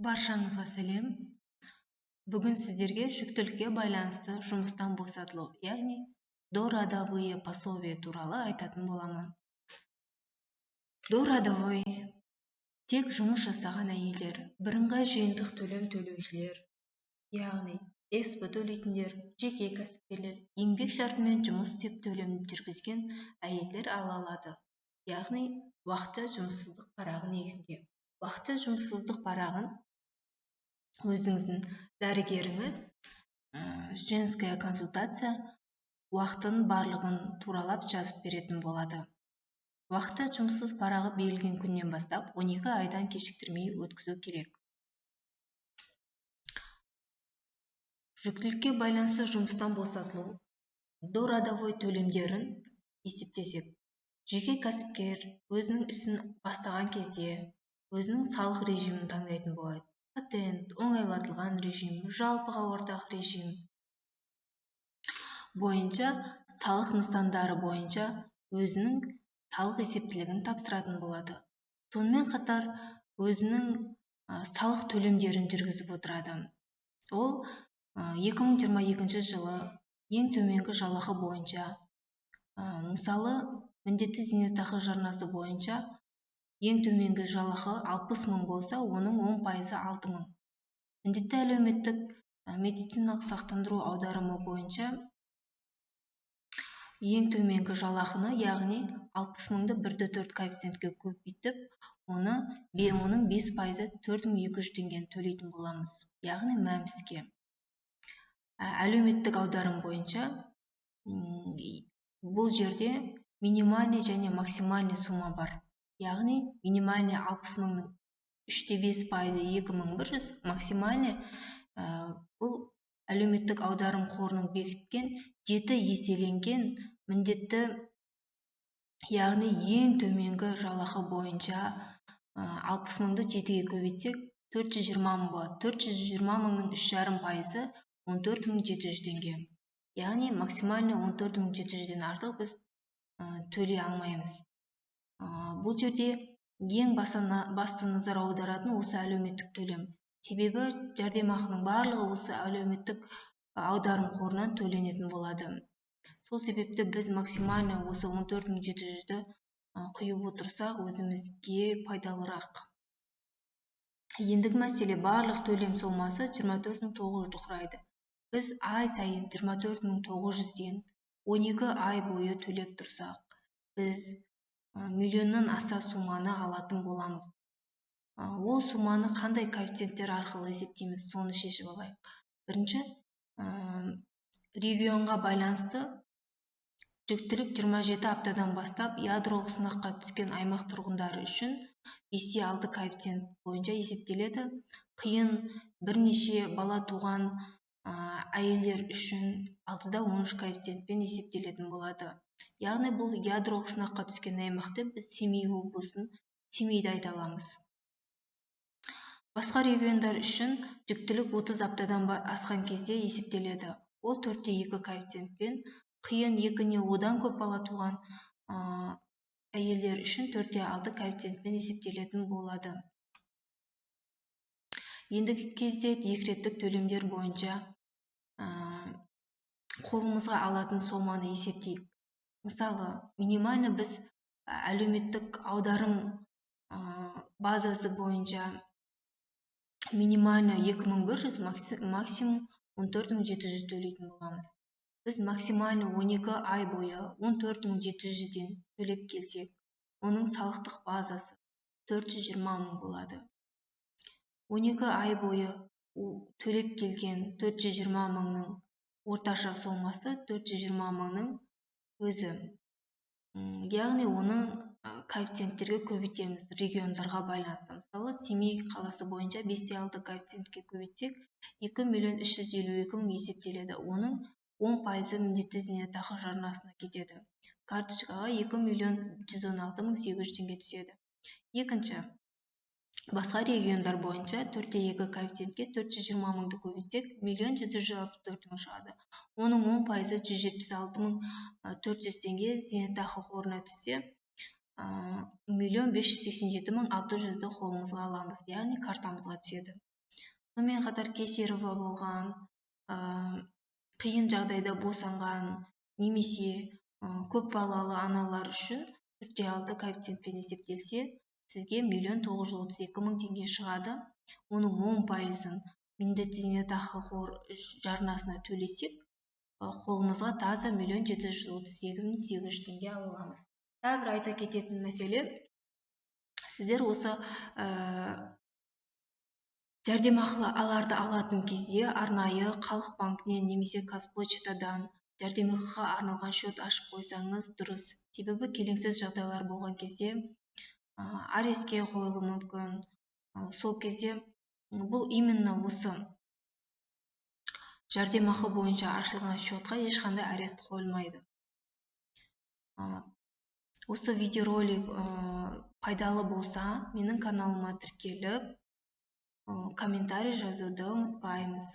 Баршаңызға сәлем! Бүгін сіздерге жүктілікке байланысты жұмыстан босатылу, яғни дородовые пособия туралы айтатын боламын. Дородовой тек жұмыс жасаған әйелдер, бірыңғай жиынтық төлем төлеушілер, яғни СП төлейтіндер, жеке кәсіпкерлер, еңбек шартымен жұмыс істеп төлем жүргізген әйелдер ала алады, яғни уақытша жұмыссыздық парағы негізінде. Уақытша жұмыссыздық парағын өзіңіздің дәрігеріңіз, женская консультация, уақытын барлығын туралап жазып беретін болады. Уақытша жұмыссыз парағы берілген күннен бастап 12 айдан кешіктірмей өткізу керек. Жүктілікке байланысты жұмыстан босатылу дородовой төлемдерін есептесек, жеке кәсіпкер өзінің ісін бастаған кезде өзінің салық режимін таңдайтын болады. Патент, оңайлатылған режим, жалпыға ортақ режим бойынша салық нысандары бойынша өзінің салық есептілігін тапсыратын болады. Сонымен қатар өзінің салық төлемдерін жүргізіп отырады. Ол 2022 жылы ең төменгі жалақы бойынша, мысалы, міндетті зейнетақы жарнасы бойынша ең төменгі жалақы 60 мың болса, оның 10%-ы 6 мың. Міндетті әлеуметтік медициналық сақтандыру аударымы бойынша ең төменгі жалақыны, яғни 60 мыңды 1,4 коэффициентке көбейтіп, оның 5%-ы 4200 теңгені төлейтін боламыз, яғни МӘМС-ке. Әлеуметтік аударым бойынша бұл жерде минимальный және максимальный сумма бар. Яғни минимальный 60 мыңның 3,5%-ы 2100, максимальный бұл әлеуметтік аударым қорының бекіткен 7 еселенген міндетті, яғни ең төменгі жалақы бойынша 60 мыңды 7-ге көбейтсек 420 мың болады. 420 мыңның 3,5%-ы 14 700 теңге. Яғни максимальный 14 700-ден артық біз төлей алмаймыз. Бұл жерде ең басты назар аударатын осы әлеуметтік төлем. Себебі жәрдемақының барлығы осы әлеуметтік аударым қорынан төленетін болады. Сол себепті біз максимальный осы 14 700-ді құйып отырсақ, өзімізге пайдалырақ. Ендігі мәселе, барлық төлем сомасы 24 900-ді құрайды. Біз ай сайын 24 900-ден 12 ай бойы төлеп тұрсақ, біз миллионнан аса сумманы алатын боламыз. Ол сумманы қандай коэффициенттер арқылы есептейміз, соны шешіп алайық. Бірінші, регионға байланысты жүктілік 27 аптадан бастап ядролық сынаққа түскен аймақ тұрғындары үшін 5,6 коэффициент бойынша есептеледі. Қиын бірнеше бала туған әйелдер үшін 6,13 коэффициентпен есептелетін болады. Яғни бұл ядролық сынаққа түскен аймақ деп біз Семей облысын, Семейді айта аламыз. Басқа региондар үшін жүктілік 30 аптадан асқан кезде есептеледі. Ол 4,2 коэффициентпен, қиын екі не одан көп бала туған әйелдер үшін 4,6 коэффициентпен есептелетін болады. Ендігі кезде декреттік төлемдер бойынша қолымызға алатын соманы есептейік. Мысалы, минимальный біз әлеуметтік аударым базасы бойынша минимальный 2100, максимум 14 700 төлейтін боламыз. Біз максимальный 12 ай бойы 14 700-ден төлеп келсек, оның салықтық базасы 420 мың болады. 12 ай бойы төлеп келген 420 мыңның орташа сомасы 420 мыңның өзі. Яғни оның коэффициенттерге көбейтеміз региондарға байланысты. Мысалы, Семей қаласы бойынша 5,6 коэффициентке көбейтсек, 2 миллион 352 мың есептеледі. Оның 10%-ы міндетті зейнетақы жарнасына кетеді. Карточкаға 2 миллион 116 мың 800 теңге түседі. Екінші, басқа региондар бойынша 4,2 коэффициентке 420 мыңды көбейтсек, 1 164 000 мың шығады. Оның 10%-ы 176 мың 400 теңге зейнетақы қорына түссе, 1 587 600-ді қолымызға аламыз, яғни картамызға түседі. Сонымен қатар кесарево болған, қиын жағдайда босанған немесе көп балалы аналар үшін 4,6 коэффициентпен есептелсе, сізге 1 932 000 теңге шығады. Оның 10%-ын міндетті зейнетақы қор жарнасына төлесек, қолымызға таза 1 738 800 теңге ала аламыз. Тағы бір айта кететін мәселе: сіздер осы жәрдемақыларды алатын кезде арнайы Халық банкінен немесе Қазпочтадан жәрдемақыға арналған счет ашып қойсаңыз дұрыс. Себебі келеңсіз жағдайлар болған кезде арестке қойылуы мүмкін. Сол кезде бұл именно осы жәрдемақы бойынша ашылған счетқа ешқандай арест қойылмайды. Осы видеоролик пайдалы болса, менің каналыма тіркеліп, комментарий жазуды ұмытпаймыз.